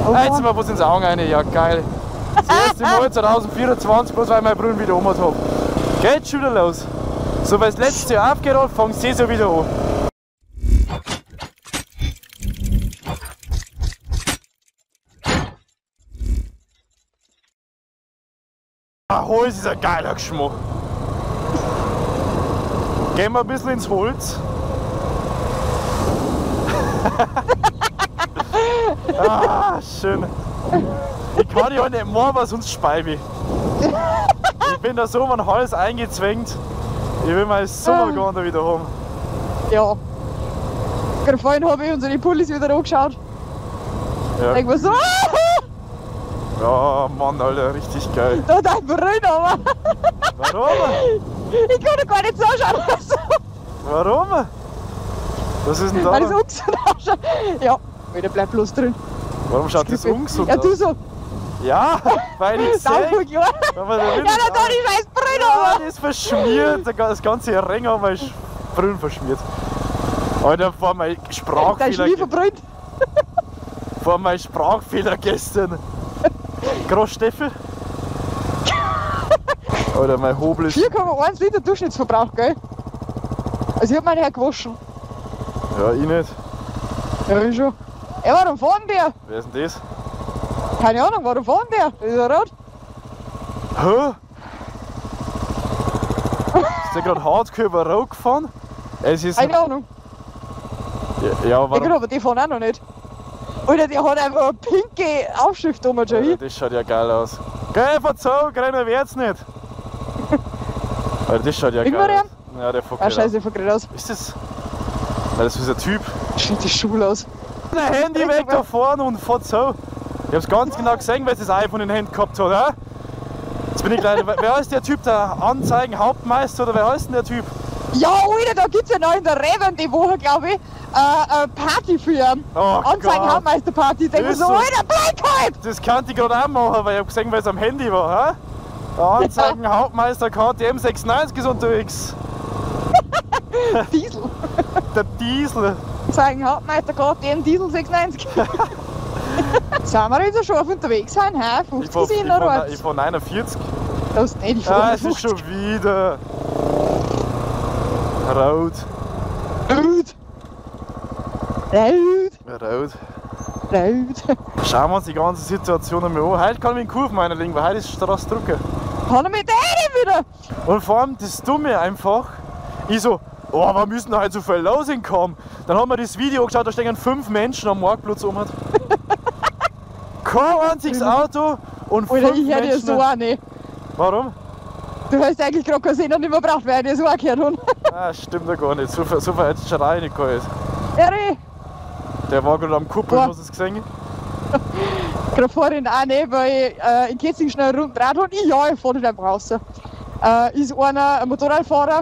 Oh, Jetzt sind wir was ins Auge rein, ja geil. Das erste Mal 2024, bloß weil ich meine Brille wieder um habe. Geht schon wieder los. So, weil das letzte Jahr aufgehört hat, fängt die Saison wieder an. Ah, Holz ist ein geiler Geschmack. Gehen wir ein bisschen ins Holz. Ah, schön. Ich kann ja nicht machen, weil sonst speibe ich. Ich bin da so um den Hals eingezwängt. Ich will mein Sommergarten wieder haben. Ja. Gerade vorhin habe ich unsere Pullis wieder angeschaut. Ja. Denk mir so, Ja, Mann, Alter, richtig geil. Da dein Brünn, aber. Warum? Ich kann doch gar nicht so schauen. Also. Warum? Was ist denn da? Weil das ungesund ausschaut. Ja, wieder bleibt bloß drin. Warum schaut das ungesund Ja, aus? du so. Ja, weil ich sehe. Ja, da die scheiß Brünn, ja, das ist verschmiert. Das ganze Ring haben wir Brünn verschmiert. Alter, vor meinem Sprachfehler. Der ist verbrannt. Vor meinem Sprachfehler gestern. Großsteffel. Alter, mein Hobel ist. 4,1 Liter Durchschnittsverbrauch, gell? Also ich hab meine Herr gewaschen. Ja, ich nicht. Ja, ich schon. Ja, warum fahren der? Wer ist denn das? Keine Ahnung, warum fahren der? Ist er rot? Hä? Ist der gerade hardcore über Rot gefahren? Es ist. Keine Ahnung. Ja, ja, warum? Ja, gut, aber die fahren auch noch nicht. Alter, der hat einfach eine pinke Aufschrift oben schon. Ja, das schaut ja geil aus. Geh, verzeih, grüner wird's nicht. Alter, das schaut ja geil aus. Ja, der fährt Ah, scheiße, der fährt gerade aus. Ist das? Nein, das ist ein Typ. Schaut die Schule aus. Dein Handy weg da vorne und fährt so. Ich hab's ganz genau gesehen, weil es das iPhone in den Händen gehabt hat. He? Jetzt bin ich gleich. Wer ist der Typ, der Anzeigen-Hauptmeister oder wer heißt denn der Typ? Ja, Alter, da gibt's ja noch in der Reven die Woche, glaube ich, eine Party für ihn. Oh, Anzeigen-Hauptmeister-Party. Ich denke mir so, Alter, bleib halt! Das kann ich gerade auch machen, weil ich hab gesehen, weil es am Handy war. He? Der Anzeigen-Hauptmeister KTM 96 ist unterwegs. Diesel. Der Diesel. Anzeigen-Hauptmeister KTM Diesel 96. Sind wir jetzt schon unterwegs sein, hä? 50 sind noch was. Ich fahr 49. Das ist nicht, ich fahr Ah, es ist schon wieder. Rot. Rot. Rot. Rot. Rot. Schauen wir uns die ganze Situation einmal an. Heute kann ich mich in Kurven reinlegen, weil heute ist Straße drucken. Kann er mit der wieder? Und vor allem das Dumme einfach, ich so, oh, wir müssen da heute so viel los hinkommen. Dann haben wir das Video angeschaut, da stehen 5 Menschen am Marktplatz um. Kein einziges Auto und 5 Alter, ich höre dir Menschen. so auch nicht. Warum? Du hast eigentlich gerade keinen Sinn nicht mehr braucht, weil ich dir so auch gehört habe. Ah, stimmt doch gar nicht. So viel hätte ich schon rein gehabt. Eri. Der war gerade am Kuppeln, hast du es gesehen? Gerade vorhin auch nicht, weil ich in Ketzing schnell rund gedreht habe. Ja, ich fahre nicht einfach raus. Ist einer, ein Motorradfahrer,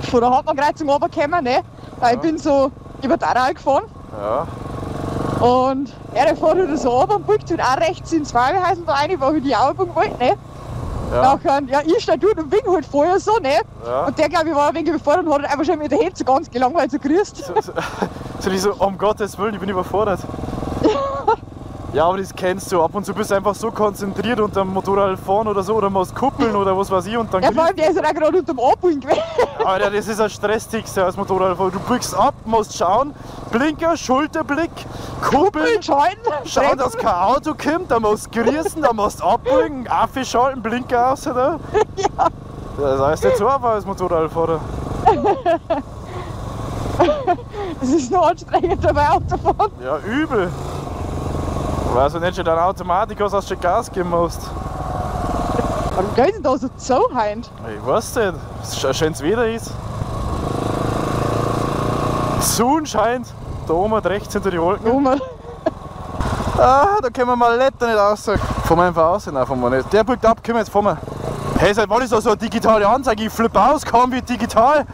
von der Hauptbahnkreuzung runtergekommen, ne? Weil ich bin so über die Aral gefahren. Ja. Und er fährt halt so runter und biegt halt auch rechts ins Fahrerhäusl da rein, weil ich die auch abbiegen wollte, ne? Ja. Nachher, ja, ich stehe dort und wink halt vorher so, ne? Ja. Und der, glaube ich, war ein wenig überfordert und hat halt einfach schon mit der Hände so ganz gelangweilt so grüßt. So, um Gottes Willen, ich bin überfordert. Ja, aber das kennst du. Ab und zu bist du einfach so konzentriert unter dem Motorrad fahren oder so, oder musst kuppeln oder was weiß ich und dann. Ja, vor allem, der ist halt auch gerade unter dem Abbiegen gewesen. Alter, das ist ein Stresstick als Motorradfahrer. Du biegst ab, musst schauen, Blinker, Schulterblick, kuppeln, schalten, schauen, dass kein Auto kommt, dann musst du grüßen, dann musst du abbiegen, Affe schalten, Blinker aus, oder? Ja. Das heißt nicht so einfach als Motorradfahrer. Das ist noch anstrengend dabei Autofahren. Ja, übel. Weißt du nicht schon deine Automatik hast, dass du schon Gas geben musst. Warum geht denn da so zu heim? Ich weiß nicht, es ist schönes Wetter ist. Die Sonne scheint da oben rechts hinter die Wolken. Oben. Ah, da können wir mal Letter nicht raus. Fahren wir einfach raus? Nein, fahren wir nicht. Der biegt ab, können wir jetzt fahren. Hey, seit wann ist da so eine digitale Anzeige? Ich flippe aus, kaum wie digital.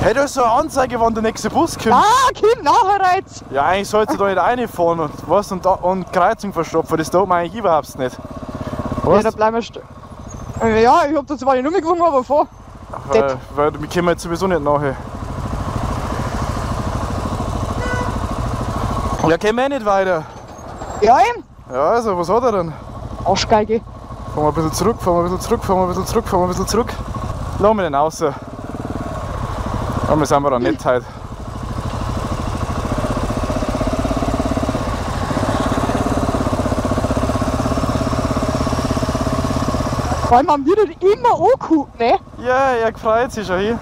Hey, da ist so eine Anzeige, wann der nächste Bus kommt. Ah, komm, nachher jetzt. Ja, eigentlich sollst du da nicht reinfahren und, weißt, und Kreuzung verstopfen. Das tut man eigentlich überhaupt nicht. Ja, da bleiben wir stehen. Ja, ich hab da zwar nicht umgewungen, aber fahr. Weil wir kommen jetzt sowieso nicht nachher. Ja, können wir eh nicht weiter. Ja, eben. Ja, also, was hat er denn? Arschgeige. Fahren wir ein bisschen zurück, fahren wir ein bisschen zurück, fahren wir ein bisschen zurück, fahren wir ein bisschen zurück. Lass wir den raus. Aber wir sind wir dann nicht heute. Vor allem haben wir das immer angeguckt, ne? Ja, er freut sich schon hier.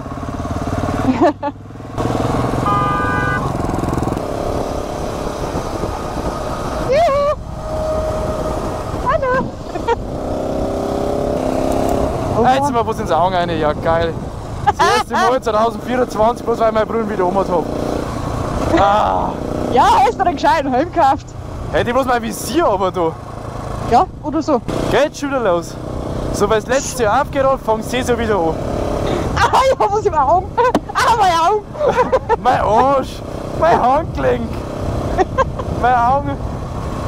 Juhu! Hallo! Oh, jetzt sind wir bloß ins Auge rein, ja geil. Das erste Mal 2024, bloß weil ich meine Brille wieder um habe. Ah. Ja, hast du einen gescheiten Helm gekauft? Hätte ich bloß mein Visier aber da. Ja, oder so. Geht schon wieder los. So, weil das letzte Jahr aufgehört hat, fängt es ja wieder an. Ah, ich hab was im Augen. Ah, mein Augen. Mein Arsch, mein Handgelenk, mein Augen.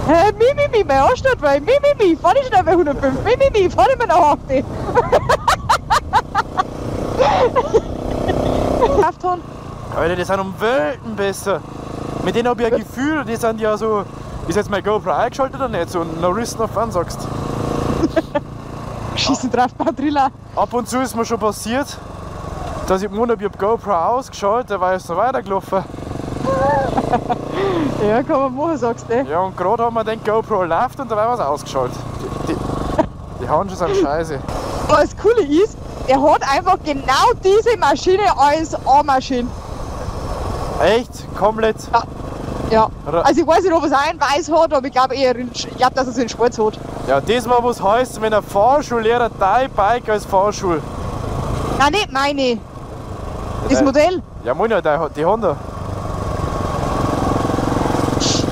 Hey, mi, mi, mi, mein Arsch nicht, weil mi, mi, mi, fahr ich schnell bei 105. Mi, mi, mi, fahr ich mir nach 80. Alter, die sind um Welten besser. Mit denen hab ich ein Gefühl, die sind ja so. Ist jetzt mein GoPro eingeschaltet oder nicht? So, no risk, no fun, sagst. Schießen drauf, Batterilla. Ab und zu ist mir schon passiert, dass ich gemeint habe, ich hab GoPro ausgeschaltet, da war ich noch weitergelaufen. Ja, kann man machen, sagst du. Ja, und gerade haben wir den GoPro läuft und da war was ausgeschaltet. Die Handschuhe sind scheiße. Was Coole ist, er hat einfach genau diese Maschine als A-Maschine. Echt? Komplett? Ja. Ja. Also ich weiß nicht, ob er es auch in weiß hat, aber ich glaube eher, ich glaube, dass er es in schwarz hat. Ja, das mal was heißt, wenn ein Fahrschullehrer dein Bike als Fahrschul. Nein, nicht meine. Das Modell. Ja, moin, ja, die Honda.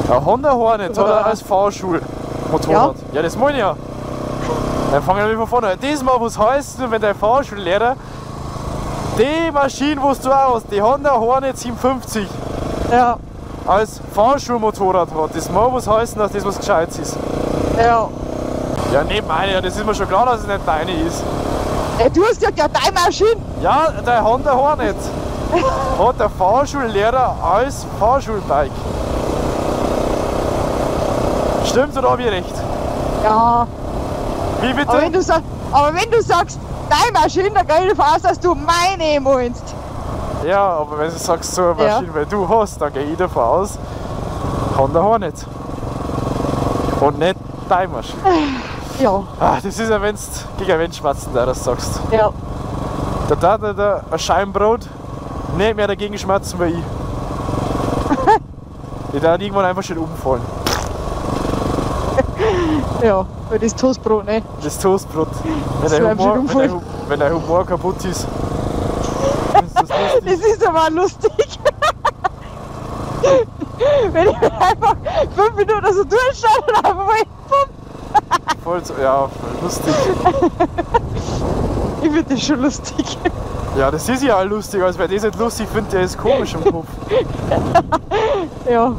Ein Honda Hornet hat er als Fahrschulmotorrad. Ja. Ja, das meine ich ja. Dann fangen wir von vorne an. Das mal was heißt, wenn dein Fahrschullehrer die Maschine, wo du auch hast, die Honda Hornet 750, ja, als Fahrschulmotorrad hat. Das mal was heißen, dass das was Gescheites ist. Ja. Ja, nicht meine, ja, das ist mir schon klar, dass es nicht deine ist. Ey, du hast ja deine Maschine. Ja, der Honda Hornet hat der Fahrschullehrer als Fahrschulbike. Stimmt oder habe ich recht? Ja. Wie bitte? Aber wenn du sagst, deine Maschine, dann gehe ich davon aus, dass du meine meinst. Ja, aber wenn du sagst, so eine Maschine, ja, weil du hast, dann gehe ich davon aus, Honda Hornet. Und nicht deine Maschine. Ja. Ah, das ist ja, wenn du gegen ein Wind schmatzen da das sagst. Ja. Da da ein Scheinbrot nicht mehr dagegen schmatzen wie ich. Die da irgendwann einfach schon umfallen. Ja, weil das Toastbrot, ne? Das Toastbrot. Wenn der Humor kaputt ist. Ist das lustig. Das ist aber lustig. Wenn ich einfach 5 Minuten so durchschaue und einfach mal bumm. Voll so, ja, voll lustig. Ich finde das schon lustig. Ja, das ist ja auch lustig. Also wer das nicht lustig findet, der ist komisch im Kopf. Ja.